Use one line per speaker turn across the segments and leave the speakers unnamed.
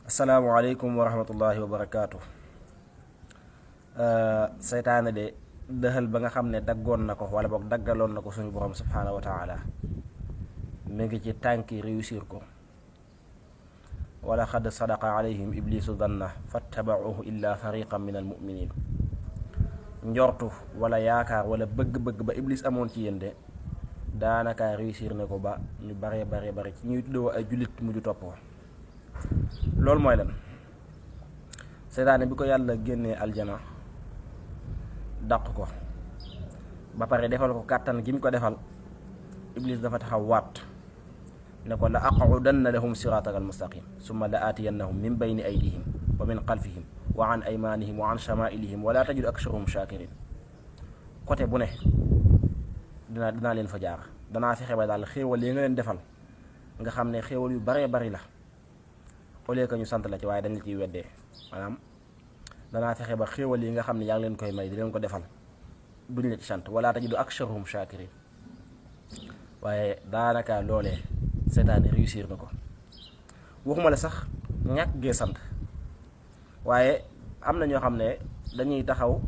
asalaamaaleykum wa rahmatullahi wa barakaatu. Seytaane de dëxal ba nga xam ne daggoon na ko wala boog daggaloon na ko suñu borom subhaanahu wa taala mi ngi ci tànki réussir ko. wala xad sadaqa alayhim iblisu danna fattabauhu illa fariqan min almuminin. njortu wala yaakaar wala bëgg-bëgg ba iblis amoon ci yéen de daanaka réussir ne ko ba ñu bare ci ñuy tuddoo ay jullit mujj topp ko. loolu mooy lan? seytaane bi ko yàlla génnee aljana dàq ko ba pare defal ko kàttan gi mu ko defal, iblis dafa taxaw waat ne ko la aqudanna lahum siraataka almustaqim summa la aatiyannahum min bayni aydihim wa min xalfihim wa an aymanihim wa an shamailihim wala tajidu aksarahum shakirin. côté bu ne dinaa leen fa jaar, danaa fexe ba daal xéewal yi nga leen defal nga xam ne xéewal yu baree bari la, au lieu que ñu sant la ci waaye dañ la ciy weddee. maanaam danaa fexe ba xéewal yi nga xam ne yaa ngi leen koy may di leen ko defal duñ la ci sant wala tajidu aksarahum shakirin. waaye daanaka loolee seytaane réussir na ko. waxuma la sax ñàkk gee sant, waaye am na ñoo xam ne dañuy taxaw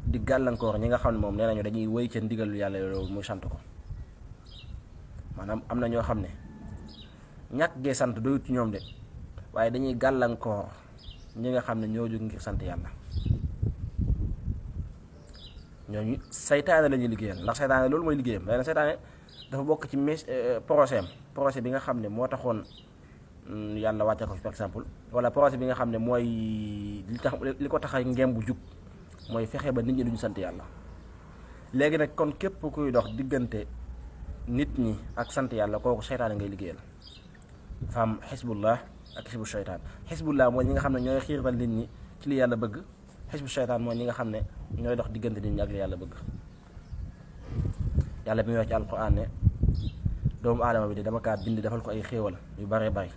di gàllankoor ñi nga xam ne moom nee nañu dañuy wéy ca ndigalu yàlla loolu muy sant ko. maanaam am na ñoo xam ne ñàkk gee sant doyut ci ñoom de, waaye dañuy gàllankoor ñi nga xam ne ñoo jóg ngir sant yàlla. ñooñu saytaane la ñuy liggéeyal, ndax saytaane loolu mooy liggéeyam. léegi nag saytaane dafa bokk ci projet bi nga xam ne moo taxoon yàlla wàcce ko fi par exemple, wala projet bi nga xam ne mooy li ko tax a ngem bu jug mooy fexe ba nit ñi duñu sant yàlla. léegi nag kon képp kuy dox diggante nit ñi ak sant yàlla kooku saytaane ngay liggéeyal. dafa am xisbullah ak xisbu shaytaan. xisbullah mooy ñi nga xam ne ñooy xiirtal nit ñi ci li yàlla bëgg, xisbu shaytaan mooy ñi nga xam ne ñooy dox diggante nit ñi ak li yàlla bëgg. yàlla bi muy wax ci alquran ne doomu aadama bi de dama kaa bind defal ko ay xéewal yu bare bari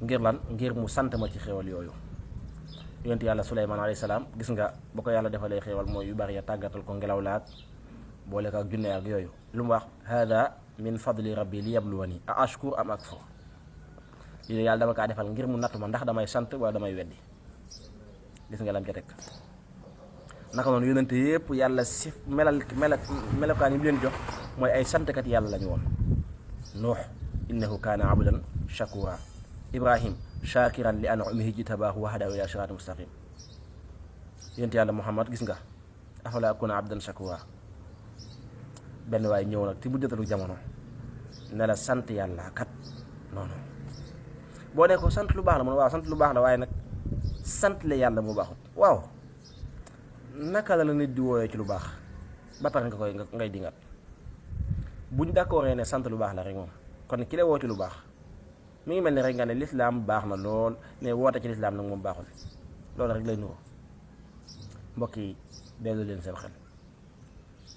ngir lan? ngir mu sant ma ci xéewal yooyu. yonent yàlla Suleymaan alayhi salaam gis nga ba ko yàlla defalee xéewal mooy yu bari ya tàggatal ko ngelaw laak boole ko ak junne ak yooyu. lu mu wax? hada min fadli rabbi li yabluwani a ashkur am akfur. lii de yàlla dama kaa defal ngir mu nattu ma ndax damay sant wala damay weddi. gis nga lam ca teg. naka noonu yonente yëpp yàlla si melokaan yi mu leen jox mooy ay santkat yàlla lañu woon. nuux innahu kaana abdan shakura. ibrahim shakiran li an'umihi jtabaahu wa hadahu ila siraatin mustaqim. yonente yàlla muhammad gis nga afala akuna abdan shakura. benn waay ñëw nag ci mujjatalu jamono ne la sant yàlla kat noonu boo ne ko sant lu baax la mu ne waaw sant lu baax la waaye nag sant le yàlla moo baaxut. waaw naka la nit di wooyee ci lu baax ba pare ngay dingat? buñ d'accordee ne sant lu baax la rek moom kon ki la woo ci lu baax mi ngi mel ni rek nga ne lislaam baax na lool ne woote ci lislaam nag moom baaxul. loolu rek lay nuroo. mbokk yi dellu leen seen xel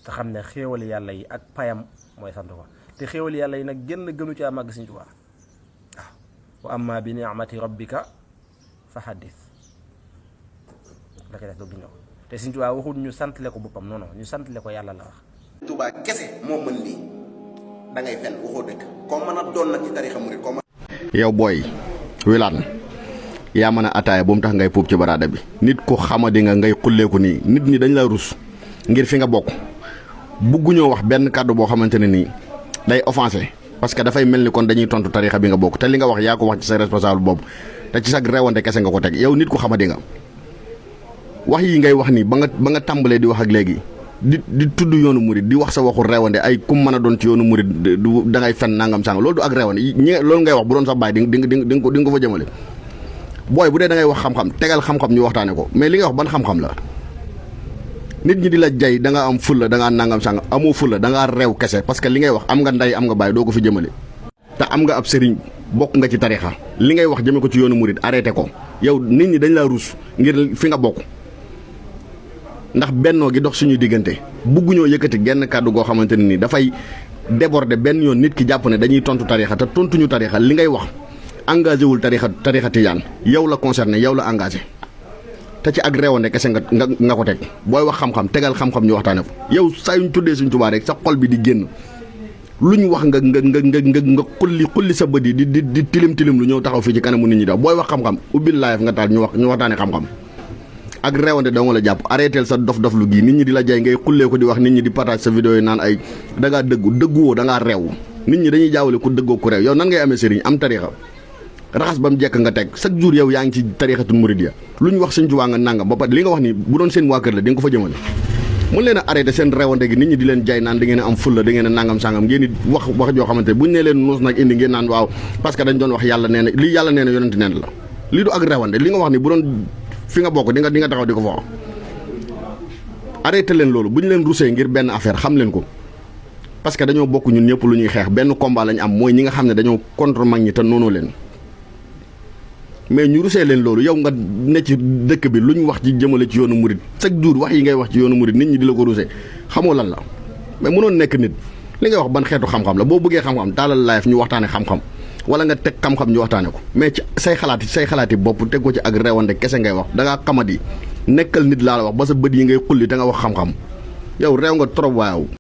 te xam ne xéewali yàlla yi ak payam mooy sant ko, te xéewali yàlla yi nag génn gënu ci màgg Sëñ Tuubaa. waaw wa amma bi ni'mati rabbika fa haddith da koy def doo ñëw. te Sëñ Tuubaa waxul ñu santle ko boppam, non ñu santle ko yàlla la wax.
Tuubaa kese moo mën lii da ngay fen waxoo dëgg koo mën a doon nag ci tarixa murit koo mën.
yow booy Wilane yaa mën a ataaya bu mu tax ngay puub ci baraada bi. nit ku xamadi nga ngay xulleeku nii, nit ñi dañ la rus ngir fi nga bokk. bugguñoo wax benn kàddu boo xamante ne nii day offensé parce que dafay mel ni kon dañuy tontu tarixa bi nga bokk, te li nga wax yaa ko wax ci sa responsable boobu te ci sa rewante kese nga ko teg. yow nit ku xamadi nga. wax yi ngay wax nii ba nga tàmbalee di wax ak léegi di tudd yoonu murid di wax sa waxu reewande ay kum mën a doon ci yoonu murid da ngay fen nangam sàng loolu du ak reewande loolu ngay wax bu doon sax bàyyi di nga ko fa jëmale. booy bu dee da ngay wax xam-xam tegal xam-xam ñu waxtaane ko, mais li ngay wax ban xam-xam la? nit ñi di la jay da nga am fulla da ngaa nangam sàng amoo fulla da ngaa reew kese parce que li ngay wax am nga ndey am nga bàyyi doo ko fi jëmale. te am nga ab sëriñ bokk nga ci tarixa li ngay wax jëme ko ci yoonu murid arrêté ko. yow nit ñi dañ laa ruus ngir fi nga bokk. ndax bennoo gi dox suñuy diggante bugguñoo yëkkati genn kàddu goo xamante ne nii dafay déborder benn yoon nit ki jàpp ne dañuy tontu tarixa te tontuñu tarixa. li ngay wax engagé wul tarixa tijaan yow la concerné yow la engagé te ci ak réewande kese nga ko teg. booy wax xam-xam tegal xam-xam ñu waxtaane ko. yow saa yuñ tuddee Sëñ Tuubaa rek sa xol bi di génn lu ñu wax nga xulli sa bët yi di tilim lu ñëw taxaw fii ci kanamu nit ñi daw booy wax xam-xam ubbil live nga taal ñu waxtaane xam-xam ak réewante doo nga la jàpp arrêteel sa dof lu gii nit ñi di la jay ngay xullee ko di wax nit ñi di partage sa vidéo yi naan ay dangaa dëgguwoo dangaa reew nit ñi dañuy jaawale ku dëggoo ku reew yow nan ngay amee sëriñ am tariixa raxas ba mu jekk nga teg chaque jour yow yaa ngi ci tariixatul muridiyya lu ñu wax Sëñ Tuubaa nga nangam ba pare li nga wax ni bu doon seen waa kër la di nga ko fa jëmale mun leen a arrêté seen réewante gi nit ñi di leen jay naan da ngeen a am fulla da ngeen a nangam sangam ngeen di wax joo xamante buñ ne leen nuus nag indi ngeen naan waaw parce que dañ doon wax yàlla nee na lii yàlla nee na yonent neen la lii du ak réewante li nga wax ni bu doon fi nga bokk di nga taxaw di ko fa wax arrêté leen loolu bu ñu leen rusee ngir benn affaire xam leen ko parce que dañoo bokk ñun ñëpp lu ñuy xeex benn combat lañ am mooy ñi nga xam ne dañoo contre mag ñi te noonu leen mais ñu rusee leen loolu yow nga ne ci dëkk bi lu ñu wax ci jëmale ci yoonu murid chaque jour wax yi ngay wax ci yoonu murid nit ñi di la ko rusee xamoo lan la mais mënoon nekk nit li ngay wax ban xeetu xam-xam la boo bëggee xam-xam taalal live ñu waxtaane xam-xam wala nga teg xam-xam ñu waxtaane ko mais ci say xalaati bopp teg ko ci ak rewande kese ngay wax da ngaa xamadi nekkal nit laa la wax ba sa bët yi ngay xulli te nga wax xam-xam yow réew nga trop waaw